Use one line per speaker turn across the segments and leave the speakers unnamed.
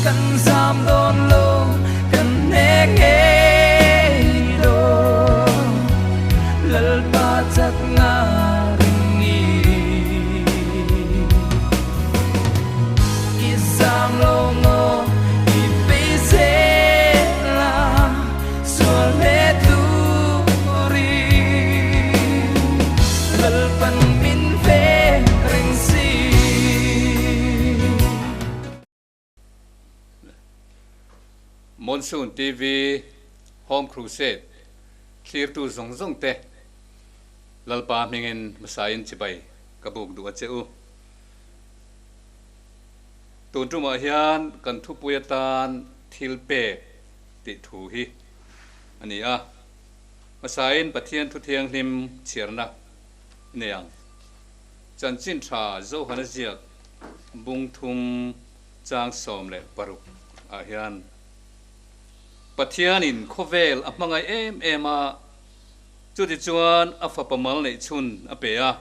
Kan zam dawn lo, kan hne ngei dawn. Lalpa chakna ring i. I zam lo maw i bei zel a, sual hle turin Lalpan min veng reng si.
Monsoon TV Home Crusade thlirtu zawng zawng te Lalpa hmingin hmasain chibai ka buk duh a che u. Tun tumah hian kan thupui atan thil pek tih thu hi a ni a. Hmasain Pathian thu thianghlim chhiarna nei ang. Chanchin tha Zohana ziak bung thum chang 16 ah hian Pathianin khawvel a hmangaih em em a, chutichuan a fapa mal neih chhun a pe a.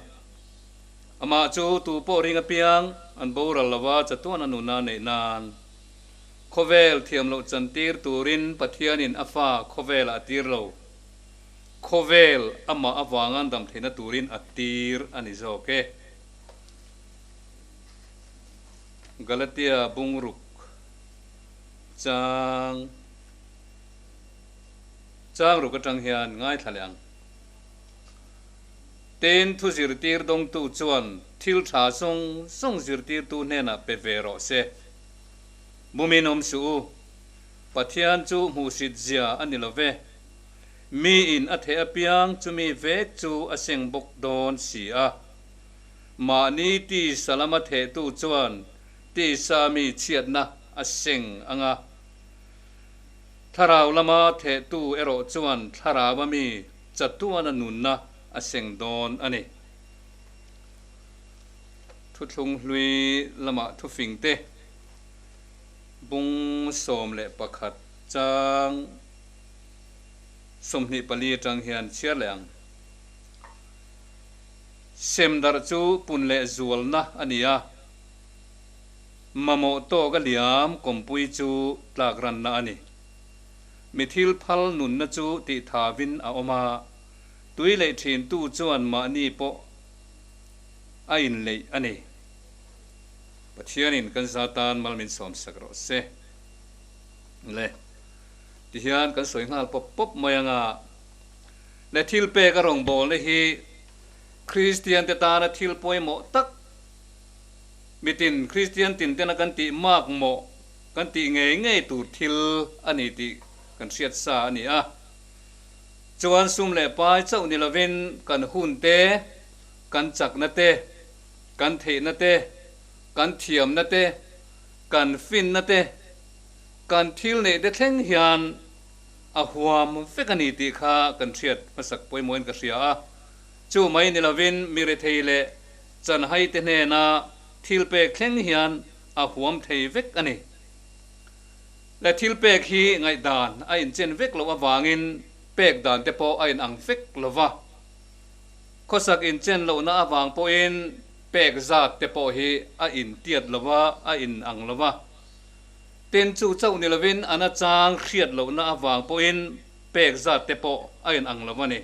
Amah chu tu pawh ring apiang an boral lova chatuan a nuna neih nan khawvel thiam loh chantir turin Pathianin a fa khawvelah a tir lo. Khawvel amah avanga an dam theihna turin a tir a ni zawk e. Galatia bungruk chang chang ruk atang hian ngaithla leh ang. Tin, thu zirtir dawngtu chuan thil tha zawng zawng zirtirtu hnenah pe ve rawh se. Bumin awm suh u, Pathian chu hmuhsit zia a ni lo ve. Miin a theh apiang chumi vek chu a seng bawk dawn si a. Mahni tisa lama thehtu chuan tisa mi chhiatna a seng ang a. Thlarau lama thehtu erawh chuan thlaraua mi chatuana nunna a seng dawn a ni. Thuthlung hlui lamah thufing te bung 11 chang 24 atang hian chhiar leh ang. Sem darh chu pun leh zualna a ni a, mamawh tawk a liam kawmpui chu tlak ranna a ni. Mi thil phal nunna chu tih thavin a awm a, tui leih thintu chuan mahni pawh a inleih a ni. Pathianin kan za tan mal min sawmsak rawh se. Le, tihian kan sawi nghal pawp pawp mai ang a, le thil pek a rawngbawlna hi Kristian te tana thil pawimawh tak, mitin Kristian tin tena kan tih makmawh, Kan tih ngei ngei tur thil a ni tih kan hriat sa a ni a. Chuan sum leh pai chauh ni lovin kan hun te, kan chakna te, kan theihna te, kan thiamna te, kan finna te, kan thil neih te thleng hian a huam vek a ni tih kha kan hriat hmasak pawimawhin ka hria a. Chu mai ni lovin mi rethei leh chanhai te hnena thil pek thleng hian a huam thei vek a ni. Le thil pek hi ngaihdan a inchen vek loh avangin pek dan te pawh a inang vek lo va. Khawsak inchen lohna avang pawhin pek zat te pawh hi a intiat lo va, a inang lo va. Tin, chu chauh ni lovin a nachang hriat lohna avang pawhin pek zat te pawh a inang lo a ni.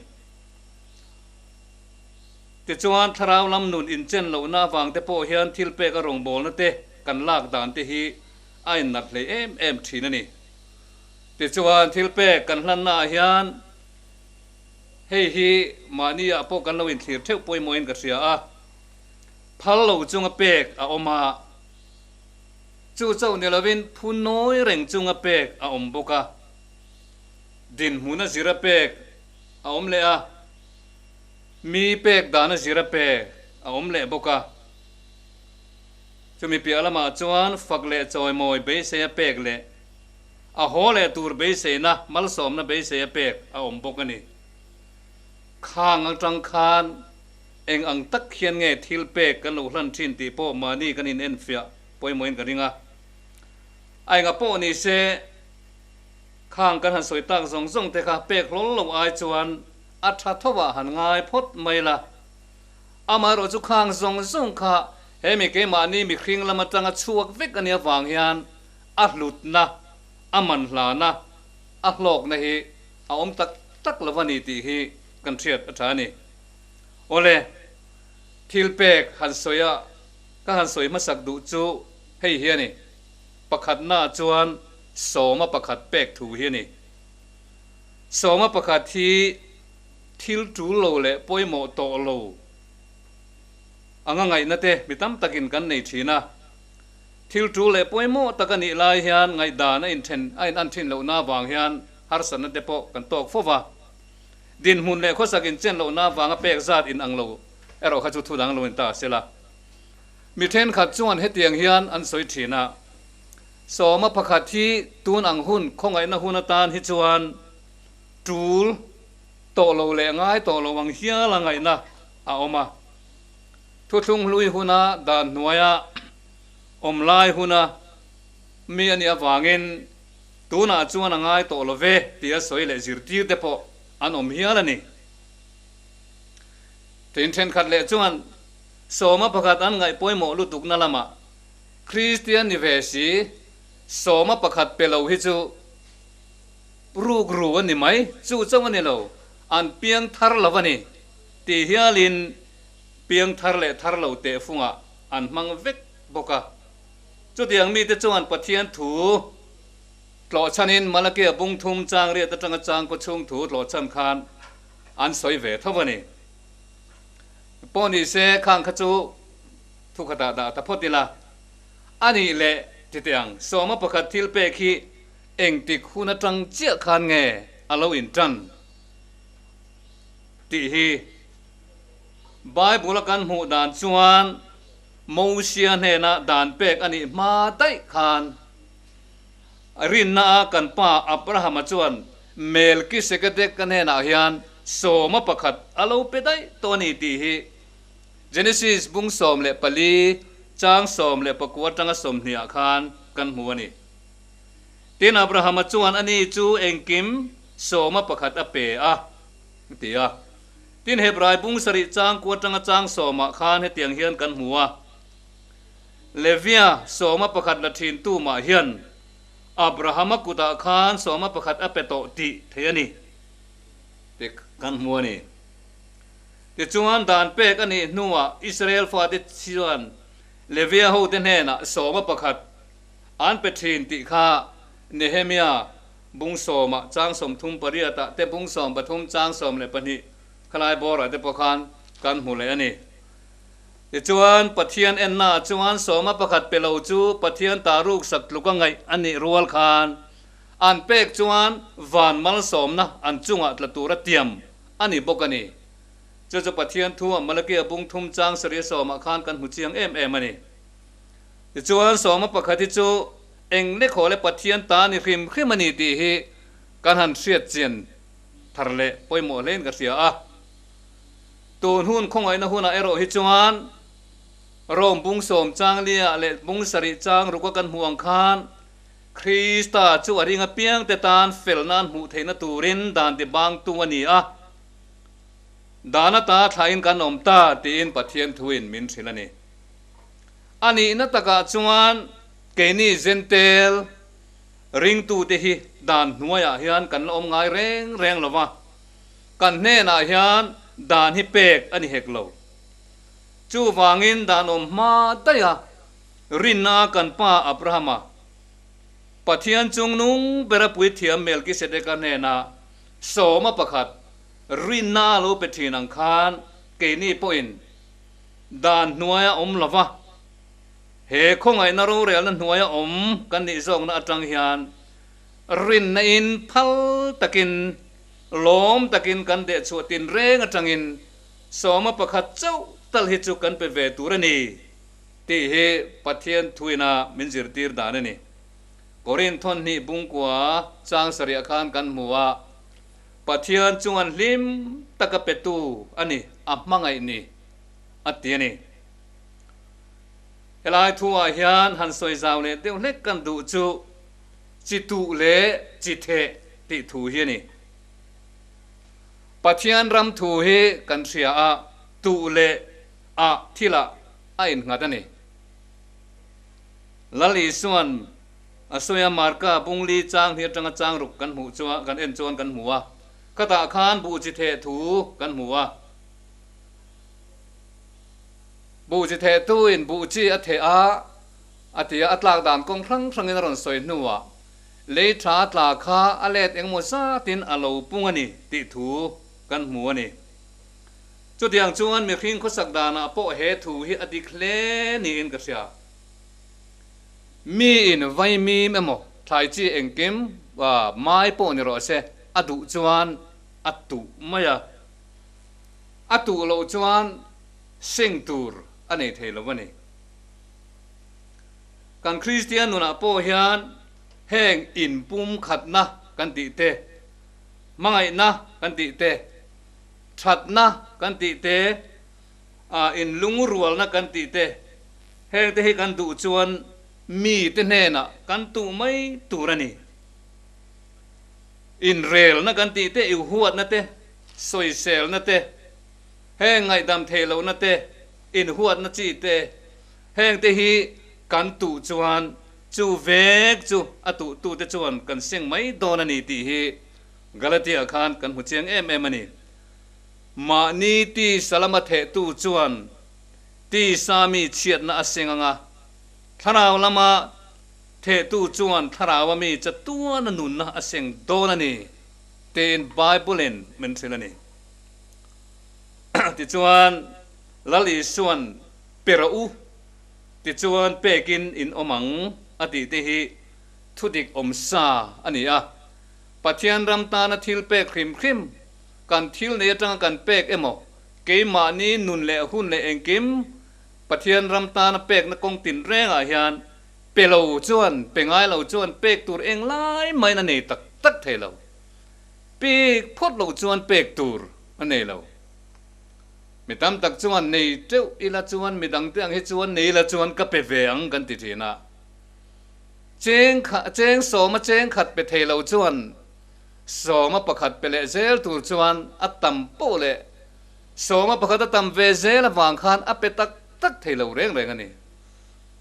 Tichuan, thlarau lam nun inchen lohna avang te pawh hian thil pek a rawngbawlna te kan lak dan te hi a innat hlei em em thin a ni. Tichuan, thil pek kan hlanna ah hian hei hi mahni ah pawh kan lo inthlir theuh pawimawhin ka hria a, phal lo chunga pek a awm a, chu chauh ni lovin phu nawi reng chunga pek a awm bawk a, dinhmuna zira pek a awm leh a. Mi pek dana zira pek a awm leh bawk a. Chumi piah lamah chuan fak leh chawimawi beiseia pek leh a haw leh tur beiseina, malsawmna beiseia pek a awm bawk a ni. Khang atang khan eng ang tak hian nge thil pek kan lo hlan thin tih pawh mahni kan inenfiah pawimawhin ka ring a. A enga pawh ni se, khang kan han sawi tak zawng zawng te kha pek hlawl lo ai chuan A tha tho ah han ngai phawt mai la. Amaherawh chu khang zawng zawng kha he mi keimahni mihring lam atanga chhuak vek a nih avang hian a hlutna, a manhlana, a hlawkna hi a awm tak tak lo a ni tih hi kan hriat a tha a ni. Awle, thil pek han sawi a, ka han sawi hmasak duh chu hei hi a ni, pakhatna chuan sawma pakhat pek thu hi a ni. Sawma pakhat hi thil tul lo leh pawimawh tawh lo anga ngaihna te mi tam takin kan nei thin a. Thil tul leh pawimawh tak a nih lai hian ngaihdan a inthen a in an thin lohna avang hian harsatna te pawh kan tawk fo va. Dinhmun leh khawsak inchen lohna avanga pek zat in ang lo erawh kha chu thu dang lo in ta sela. Mi thenkhat chuan hetiang hian an sawi thin a, Sawma pakhat hi tun ang hun khawngaihna hun atan hi chuan tul tawh lo leh ngai tawh lo ang hial a ngaihna a awm a. Thuthlung hlui huna dan hnuaia awm lai huna mi a nih avangin tunah chuan a ngai tawh lo ve tia sawi leh zirtir te pawh an awm hial a ni. Tin thenkhat leh chuan sawma pakhat an ngaih pawimawh lutukna lamah Kristian ni ve si sawma pakhat pe lo hi chu ruk ru a ni mai, chu chauh a ni lo, an piang thar lo a ni tih hialin piang thar leh thar lo tehfungah an hmang vek bawk a. Chutiang mite chuan Pathian thu tlawhchhanin Malakia bung thum chang riat atanga chang kaw chhung thu tlawhchhan khan an sawi ve tho a ni. Pawh ni se khang kha chu thu khatah dah ta phawt ila. A nih leh titeh ang, sawma pakhat thil pek hi engtik hun atang chiah khan nge a lo intan tih hi Bible-a kan hmuh dan chuan Mosia hnena dan pek a nih hma daih khan rinna-a kan pa Abrahama chuan Melkisekedek-a hnenah hian sawma pakhat a lo pe daih tawh a ni tih hi Genesis bung 14 chang 19 atanga 20 ah khan kan hmu a ni. Tin, Abrahama chuan ani chu engkim sawma pakhat a pe a, a ti a. Tin, Hebrai bung sarih chang ku atanga chang sawmah khan hetiang hian kan hmu a, Levia sawma pakhat la thin tu mah hian Abrahama kutah khan sawma pakhat a pe tawh tih thei a ni tih kan hmu a ni. Tichuan, dan pek a nih hnuah Israel fate chuan Levia hote hnenah sawma pakhat an pe thin tih kha Nehemia bung sawmah chang 38 ah te bung 13 chang 12 khalai bawrah te pawh khan kan hmu leh a ni. Tichuan, Pathian ennaah chuan sawma pakhat pe lo chu Pathian ta ruksak tluka ngaih a nih rual khan an pek chuan van malsawmna an chungah tla tura tiam a ni bawk a ni. Chu chu Pathian thu a Malakia bung thum chang sarih sawmah khan kan hmu chiang em em a ni. Tichuan, sawma pakhat hi chu Eng lekhaw le Pathian ta ni hrim hrim a ni tih hi kan han hriat chian thar leh pawimawh hlein ka hria a. Tun hun khawngaihna hunah erawh hi chuan Rome bung sawm chang liah leh bung sarih chang ruka kan hmuh ang khan Krista chu a ring apiangte tan felna an hmuh theihna turin dan ti bangtu a ni a, dan ata thlain kan awm ta tiin Pathian thuin min hrilh a ni. A nihna takah chuan Keini Zentel ringtute hi dan hnuaiah hian kan la awm ngai reng reng lo va, kan hnenah hian dan hi pek a ni hek lo. Chuvangin dan awm hma daiha rinna kan pa Abrahama, Pathian chungnung bera puithiam Melkisedeka hnenah sawma pakhat rinna a lo pe thin ang khan keini pawhin dan hnuaia awm lo va, He khawngaihna rorelna hnuaia awm kan nih zawkna atang hian rinna in phal takin, lawm takin kan dehchhuah tinreng atangin sawma pakhat chauh tal hi chu kan pe ve tur a ni tih hi Pathian thuina min zirtir dan a ni. Korinth thawnhnih bungkua chang sarih khan kan hmu a, Pathian chuan hlim taka petu a ni, a hmangaih ni a ti a ni. Helai thuah hian han sawi zau leh deuh hlek kan duh chu chi tuh leh chi theh tih thu hi a ni. Pathian ram thu hi kan hria a, tuh leh ah thilah a innghat a ni. Lal Isuan A sawi a, Marka bungli chang hnih atanga chang ruk kan hmuh chuan kan en chuan kan hmu a, khatah khan buh chi theh thu kan hmu a. Buh chi theh tuin buh chi a theh a, a ti a, a tlak dan kawng hrang hrangin a rawn sawi hnuah lei tha tla kha a let engemaw zatin a lo pung a ni tih thu kan hmu a ni. Chutiang chuan mihring khawsak danah pawh he thu hi a dik hle niin ka hria. Miin vaimim emaw thlai chi engkim mai pawh ni rawh se a duh chuan a tuh mai a, a tuh loh chuan seng tur a nei thei lo a ni. Kan Kristian nunah pawh hian heng inpumkhatna kan tih te, hmangaihna kan tih te, thatna kan tih te, inlungrualna kan tih te, heng te hi kan duh chuan mite hnenah kan tuh mai tur a ni. Inrelna kan tih te, ihuatna te, sawiselna te, heng ngaihdam theih lohna te, inhuatna chi te, heng te hi kan tuh chuan chu vek chu a tuhtute chuan kan seng mai dawn a ni tih hi Galatia khan kan hmu chiang em em a ni. Mahni tisa lama thehtu chuan tisa mi chhiatna a seng ang a, thlarau lama thehtu chuan thlaraua mi chatuana nunna a seng dawn a ni tiin Bible-in min hrilh a ni. Tichuan, Lal Isua'n pe rawh u, tichuan pekin in awm ang a tih te hi thudik awm sa a ni a. Pathian ram tana thil pek hrim hrim, kan thil nei atanga kan pek emaw, keimahni nun leh hun leh engkim Pathian ram tana pekna kawng tin rengah hian pe lo chuan, pe ngai lo chuan pek tur eng lai maiin a nei tak tak thei lo. Pek phawt lo chuan pek tur a nei lo. Mi tam tak chuan nei teuh ila chuan midangte ang hi chuan nei ila chuan ka pe ve ang kan ti thin a. Cheng kha, cheng sawma cheng khat pe thei lo chuan sawma pakhat pe leh zel tur chuan a tam poh leh sawma pakhat a tam ve zel avang khan a pe tak tak thei lo reng reng a ni.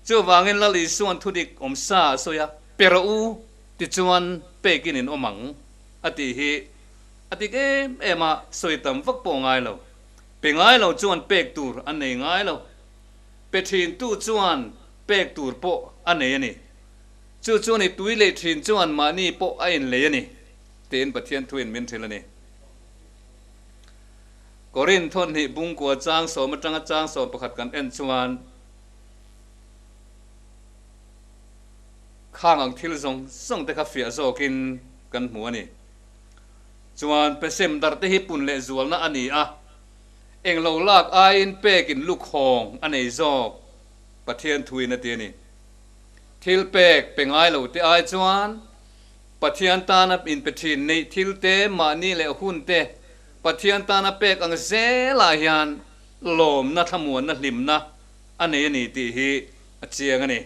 Chuvangin Lal Isua'n thudik awm sa a sawi a, pe rawh u tichuan pekin in awm ang a tih hi a dik em em a, sawi tam vak pawh ngai lo. Pe ngai lo chuan pek tur an nei ngai lo. Pe thintu chuan pek tur pawh a nei a ni. Chu chuan i tui lei thin chuan mahni pawh a inlei a ni, tiin Pathian thuin min hrilh a ni. Korinth thawhnih bungkua chang sawm atanga chang 11 kan en chuan khang ang thil zawng zawng te kha fiah zawkin kan hmu a ni. Chuan pesem darh te hi pun leh zualna a ni a, englo lak aiin pekin lukhawng a nei zawk. Pathian thuin a ti a ni. Thil pek pe ngai lo te ai chuan Pathian tana inpe thin neih thil te, mahni leh hun te Pathian tana pek ang zelah hian lawmna, thlamuanna, hlimna a nei a ni tih hi a chiang a ni.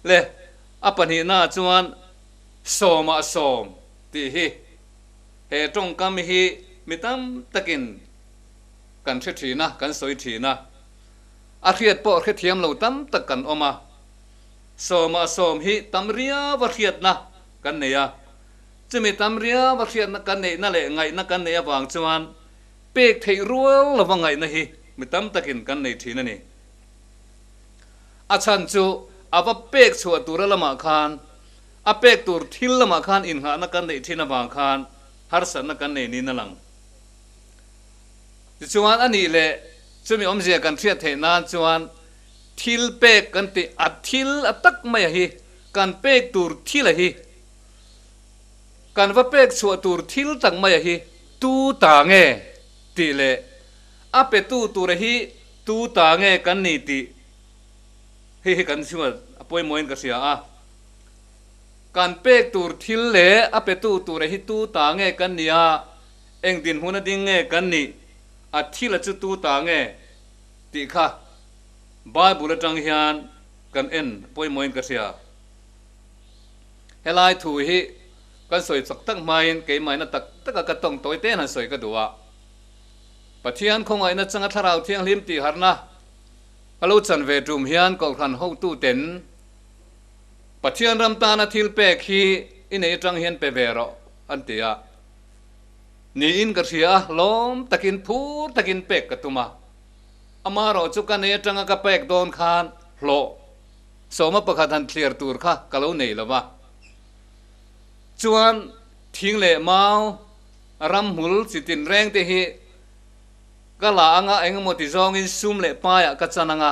Le, a pahnihnaah chuan sawmah sawm tih hi he tawngkam hi mi tam takin kan hre thin a, kan sawi thin a. A hriat pawh hrethiam lo tam tak kan awm a, sawmah sawm hi tam riau a hriatna kan nei a, chumi tam riau a hriatna kan neihna leh ngaihna kan neih avang chuan pek theih rual lova ngaihna hi mi tam takin kan nei thin a ni. A chhan chu a va pek chhuah tura lamah khan, a pek tur thil lamah khan innghahna kan neih thin avang khan harsatna kan nei niin a lang. Tichuan a nih leh Chumi awmzia kan hriat theih nan chuan thil pek kan tih a thil a tak mai a hi, kan pek tur thil a hi, kan va pek chhuah tur thil tak mai a hi tu ta nge tih leh a petu tur a hi tu ta nge kan ni tih hei hi kan hriat a pawimawhin ka hria a. Kan pek tur thil leh a petu tur a hi tu ta nge kan ni a, eng dinhmun a ding nge kan nih A thil a chu tu ta nge tih kha Bible atang hian kan en pawimawhin ka hria. Helai thu hi kan sawi chak tak hmain keimahina tak taka ka tawng tawi te han sawi ka duh a. Pathian khawngaihna changa Thlarau Thianghlim tihharna ka lo chan ve tum hian Kohhran hotuten. Pathian ram tana thil pek hi i nei atang hian pe ve rawh an ti a. Niin ka hria a, lawm takin phur takin pek ka tum a. Amaherawh chu ka nei atanga ka pek dawn khan hlawh sawma pakhat han thliar tur kha ka lo nei lo va. Chuan thing leh mau, ramhmul chi tinreng te hi ka la anga engemaw ti zawngin sum leh paiah ka chan anga,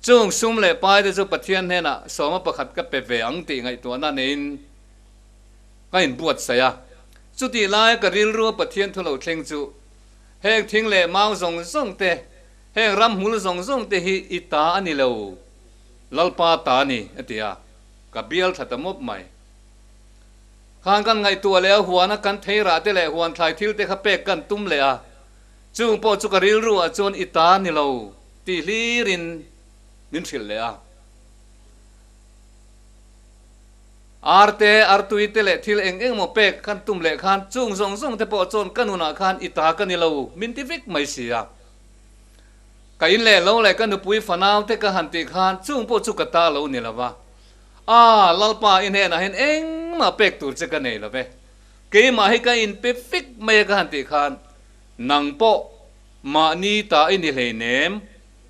chung sum leh pai te chu Pathian hnenah sawma pakhat ka pe ve ang tih ngaihtuahna neiin ka inbuatsaih a. Chutih laia ka rilrua Pathian thu lo thleng chu heng thing leh mau zawng zawng te, heng ramhmul zawng zawng te hi i ta a ni lo, Lalpa ta a ni, a ti a, ka bial tha ta mawp mai. Khan kan ngaihtuah leh a huana kan thei rah te leh huan thlai thil te kha pek kan tum leh a, chung pawh chu ka rilru ah chuan i ta ni lo tih hlir in min hrilh leh a. Ar te, artui te leh thil eng eng maw pek kan tum leh khan chung zawng zawng te pawh chuan ka nunah khan i ta ka ni lo min ti vek mai si a. Ka in leh lo leh ka nupui fanau te ka han tih khan chung pawh chu ka ta lo ni lo va. A, Lalpa i hnenah hian engmah pek tur che ka nei lo ve. Keimah hi ka inpe fik mai a ka han tih khan, nang pawh mahni ta i ni hleinem,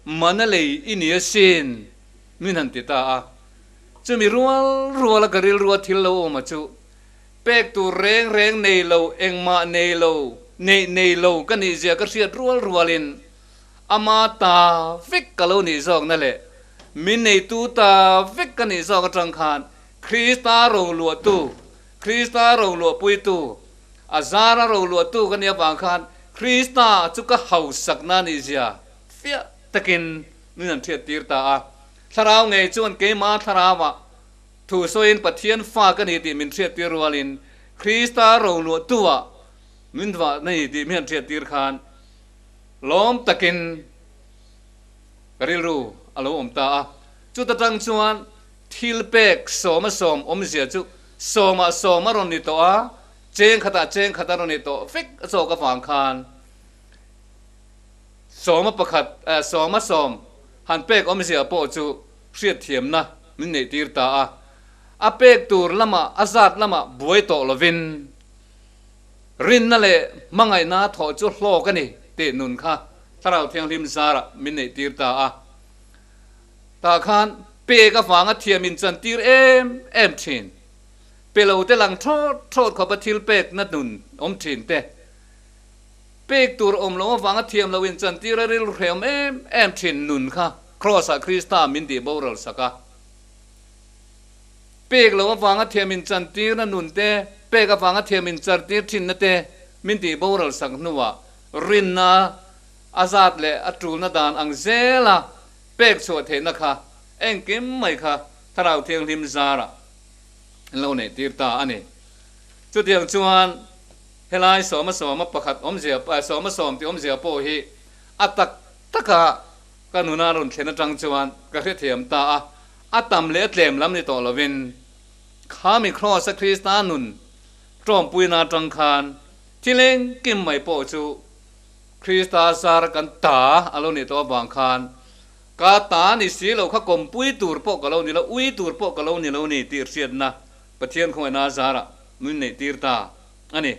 mana lei i ni asin, min han ti ta a. Chumi rual ruala ka rilrua thil lo awm a chu, pek tur reng reng nei lo, engmah nei lo, neih nei lo ka nihzia ka hriat rual rualin, Ama ta vek ka lo nih zawkna leh min neitu ta vek ka nih zawk atang khan Krista roluahtu, Krista roluahpuitu, a zara roluahtu ka nih avang khan Krista chu ka hausakna nihzia fiah takin min han hriattir ta a. Thlarau ngei chuan keimah thlarauah thu sawiin Pathian fa ka ni tih min hriattir rualin Krista roluahtu-ah min vah nei tih min han hriattir khan Lawm takin ka rilru a lo awm ta a. Chuta tang chuan thil pek sawma sawm awmzia chu sawmah sawm a rawn ni tawh a, cheng khatah cheng khat a rawn ni tawh vek a chawk avang khan sawma pakhat sawma sawm han pek awmzia pawh chu hriatthiamna min neihtir ta a. A pek tur lamah a zat lamah buai tawh lovin Rinna leh hmangaihna thawh chu hlawk a ni tih nun kha Thlarau Thianghlim zarah min neihtir ta a. Tah khan pek avanga thiam inchantir em em thin, pe lo te lang thawt thawt khawpa thil pekna nun awm thin te, pek tur awm lo avanga thiam lo inchantir a rilru hrehawm em em thin nun kha Kraws-ah Krista min tih boral sak a. Pek loh avanga thiam inchantirna nun te, pek avanga thiam inchartir thinna te min tih boral sak hnuah rinna a zat leh a tulna dan ang zela pek chhuah theihna kha engkim mai kha Thlarau Thianghlim zarah an lo neihtir ta a ni. Chutiang chuan helai sawma sawma pakhat awmzia sawma sawm tih awmzia pawh hi a tak taka ka nuna rawn thlen atang chuan ka hrethiam ta a. A tam leh a tlem lam ni tawh lovin, khami Kraws-a Krista nun ṭawmpuina aṭang khan thil engkim mai pawh chu Krista zara kan ta a lo nih tawh avang khan ka ta ni si lo kha kawmpui tur pawh ka lo ni lo, ui tur pawh ka lo ni lo ni tih hriatna Pathian khawngaihna zarah min neihtir ta a ni.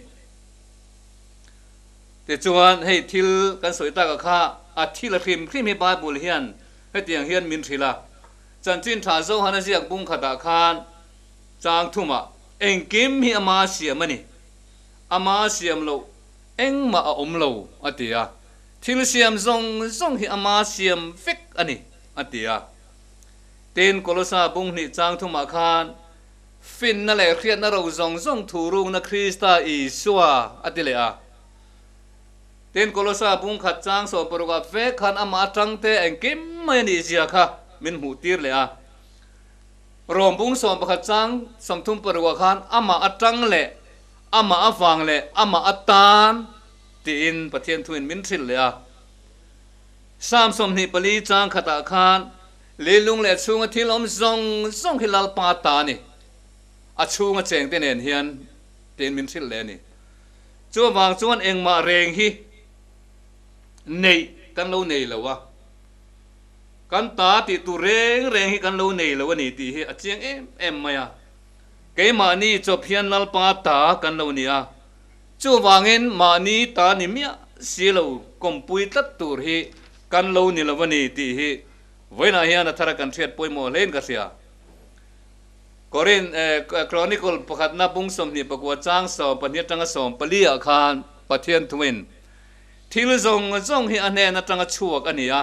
Tichuan, hei thil kan sawi takah kha a thil a hrim hrim hi Bible hian Hetiang hian min hrilh a, Chanchin Tha Zohana ziak bung khatah khan chang thumah engkim hi ama siam a ni, ama siam loh engmah a awm lo a ti a, thil siam zawng zawng hi ama siam vek a ni a ti a. Tin, Kolosa bung hnih chang thumah khan finna leh hriatna ro zawng zawng thu rukna Krista Isua a ti leh a. Tin, Kolosa bung khat chang 16 ah vek khan amah atang te engkim mai a nih zia kha min hmuh tir leh a. Rom bung 11 chang 36 ah khan amah atang leh amah avang leh amah atan tiin Pathian thuin min hrilh leh a. Psalm 24 chang khatah khan leilung leh a chhunga thil awm zawng zawng hi Lalpa ta a ni, a chhunga chengte nen hian tiin min hrilh leh a ni. Chuvang chuan engmah reng hi neih kan lo nei lo a, Kan ta tih tur reng reng hi kan lo nei lo a ni tih hi a chiang em em mai a. Keimahni chawp hian Lalpa ta kan lo ni a, chuvangin mahni ta ni miah si lo kawmpui tlat tur hi kan lo ni lo a ni tih hi vawiinah hian a thara kan hriat pawimawh hlein ka hria. Korin Chronicle pakhatna bung 24 chang 12 atanga 14 ah khan Pathian thuin thil zawng zawng hi a hnen atanga chhuak a ni a,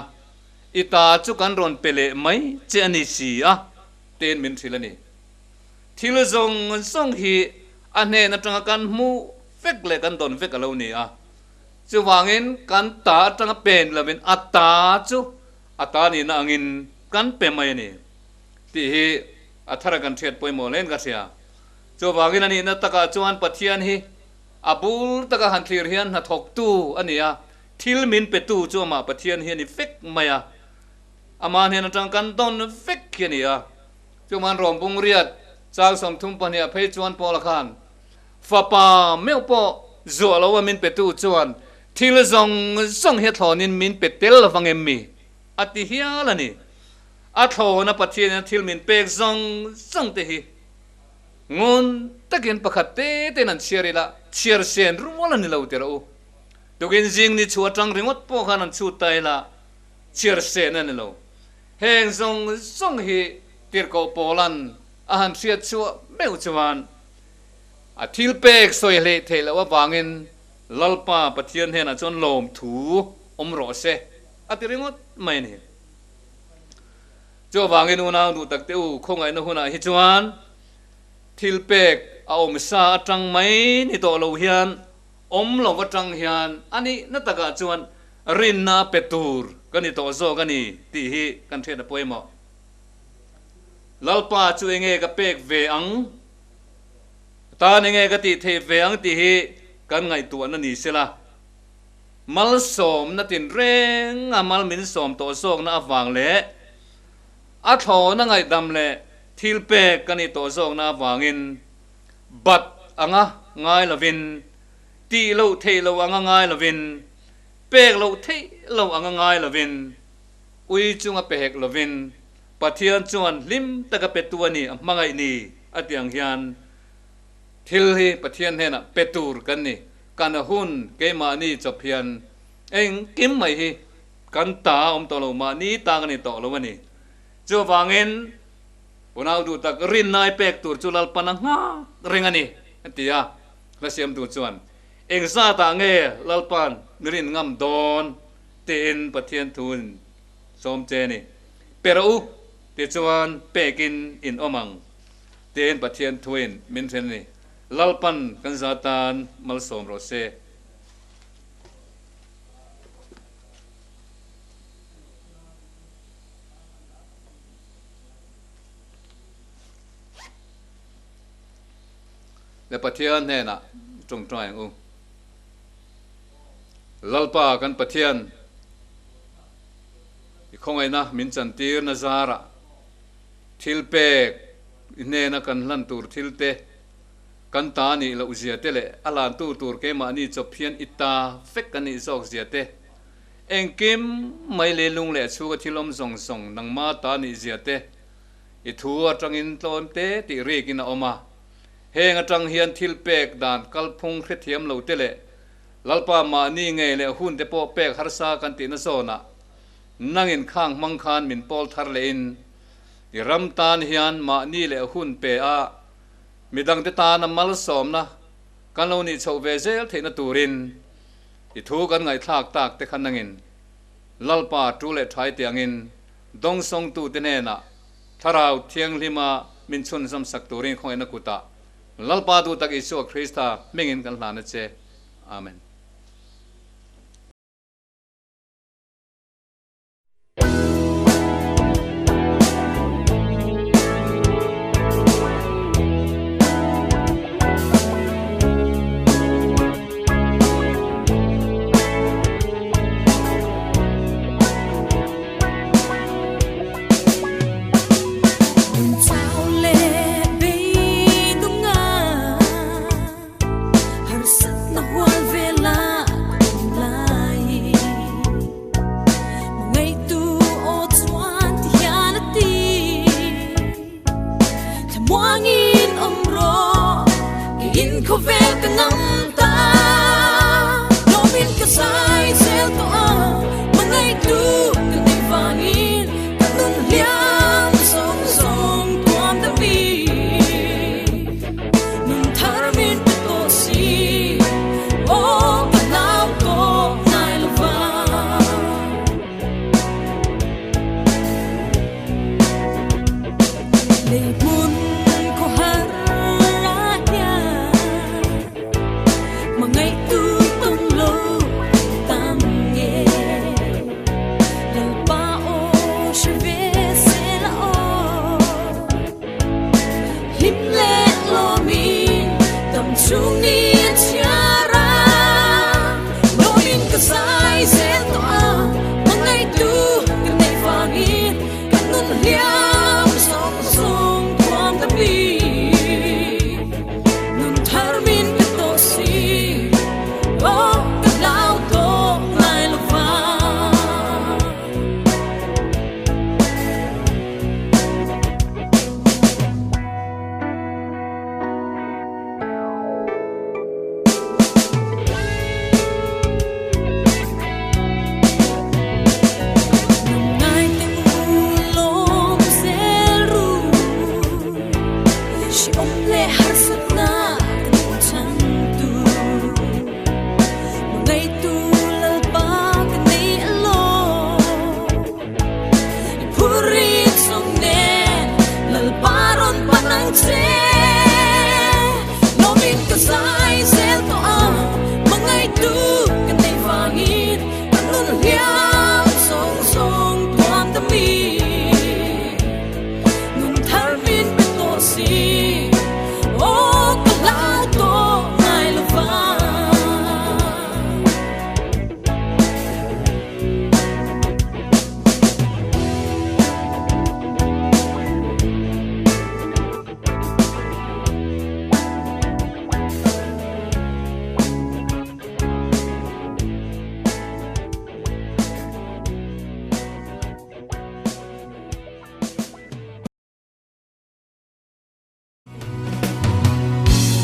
i ta chu kan rawn pe leh mai che a ni si a, tiin min hrilh a ni. Thil zawng zawng hi a hnen atanga kan hmuh vek leh kan dawn vek a lo ni a, chuvangin kan ta atanga pen lovin a ta chu a ta nihna angin kan pe mai a ni. Tih hi a thara kan hriat pawimawh hlein ka hria. Chuvangin a nihna takah chuan Pathian hi a bul taka han thlir hian hnathawktu a ni a, thil min petu chu amah Pathian hi a ni vek mai a, amah hnen atang kan dawn vek hi a ni a. Chuman Rom bungriat chang 32 ah phei chuan Paula khan Fapa meuh pawh zuah lo a min petu chuan thil zawng zawng hi a thlawnin min pe tel lovang em mi? a ti hial a ni. A thlawna Pathianin a thil min pek zawng zawng te hi ngun takin pakhat te tein an chhiar ila, chhiar sen rual a ni lo tirh u. Tukin zing ni chhu atang ringawt pawh khan an chhut ta ila, chhiar sen a ni lo. Heng zawng zawng hi tirhkoh Paula'n a han hriat chhuah meuh chuan a thil pek sawi hleih theih loh avangin Lalpa Pathian hnenah chuan lawmthu awm rawh se a ti ringawt mai a ni. Chuvangin unau duh tak te u, khawngaihna hunah hi chuan thil pek a awm sa atang mai ni tawh lo hian awm lo atang hian a nihna takah chuan rinna pe tur ka ni tawh zawk a ni tih hi kan hriat a pawimawh. Lalpa chu enge ka pek ve ang? Tan enge ka tih theih ve ang tih hi kan ngaihtuahna ni sela. Malsawmna tinreng a mal min sawm tawh zawkna avang leh a thlawna ngaihdam leh thil pek ka nih tawh zawkna avangin bat anga ngai lovin, tih loh theih loh anga ngai lovin, pek loh theih loh anga ngai lovin, ui chunga pe hek lovin Pathian chuan hlim taka petu a ni, a hmangaih ni a tih ang hian thil hi Pathian hnenah pe tur kan ni. Kan hun keimahni chawp hian engkim mai hi kan ta a awm tawh lo, mahni ta ka ni tawh lo a ni. Chuvangin unau duh tak rinnai pek tur chu Lalpan a nghak reng a ni, a ti a. Hla siamtu chuan, Eng zatah nge Lalpan mi rin ngam dawn? tiin Pathian thuin sawm che a ni. Pe rawh u, tichuan pekin in awm ang, tiin Pathian thuin min hrilh a ni. Lalpan kan za tan malsawm rawh se. Le Pathian hnenah tawngtai ang u. Lalpa kan Pathian, i khawngaihna min chantir na zarah thil pek i hnena kan hlan tur thil te, Kan ta nih loh zia te leh a hlantu tur keimahni chawp hian i ta vek kan nih zawk zia te, engkim mai leilung leh chhunga thil awm zawng zawng nangma ta nih zia te i thu atangin tlawm te tih rikin a awm a. Heng atang hian thil pek dan kalphung hrethiam lo te leh Lalpa mahni ngei leh hun te pawh pek harsa kan tihna zawnah nangin khang hmang khan min pawl thar lehin i ram tan hian mahni leh hun pe a Midangte tana malsawmna kan lo nih chhoh ve zel theihna turin i thu kan ngaihthlak tak te kha nangin Lalpa tu leh thai tiangin dawngsawngtute hnenah Thlarau Thianghlima min chhunzawm sak turin khawngaihna kutah Lalpa duhtak Isua Krista hmingin kan hlan a che. Amen.
Tluangin awm rawh, keiin khawvel ka ngam ta. Lawmin ka zai zel tawh a, hmangaihtu ka neih vangin ka nun hliam zawng zawng tuam ta bik. Nun thar min pe tawh si, aw ka hlau tawh ngai lo va. Lei hmun khaw har a hian hmangaihtu tawng lo tam nge. Lalpa aw hre ve se la aw. Hlim leh lawmin dam chung ni a chhiar a. Lawmin ka zai zel tawh a, hmangaihtu ka neih vangin ka nun hliam zawng zawng thuam ta bik. Nun thar min pe tawh si, aw ka hlau tawh ngai lo va.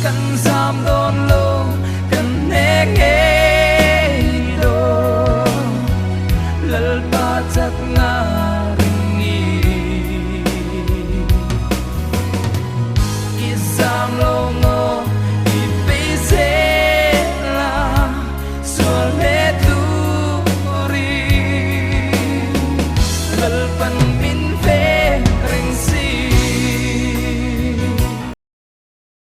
Kan zam dawn lo.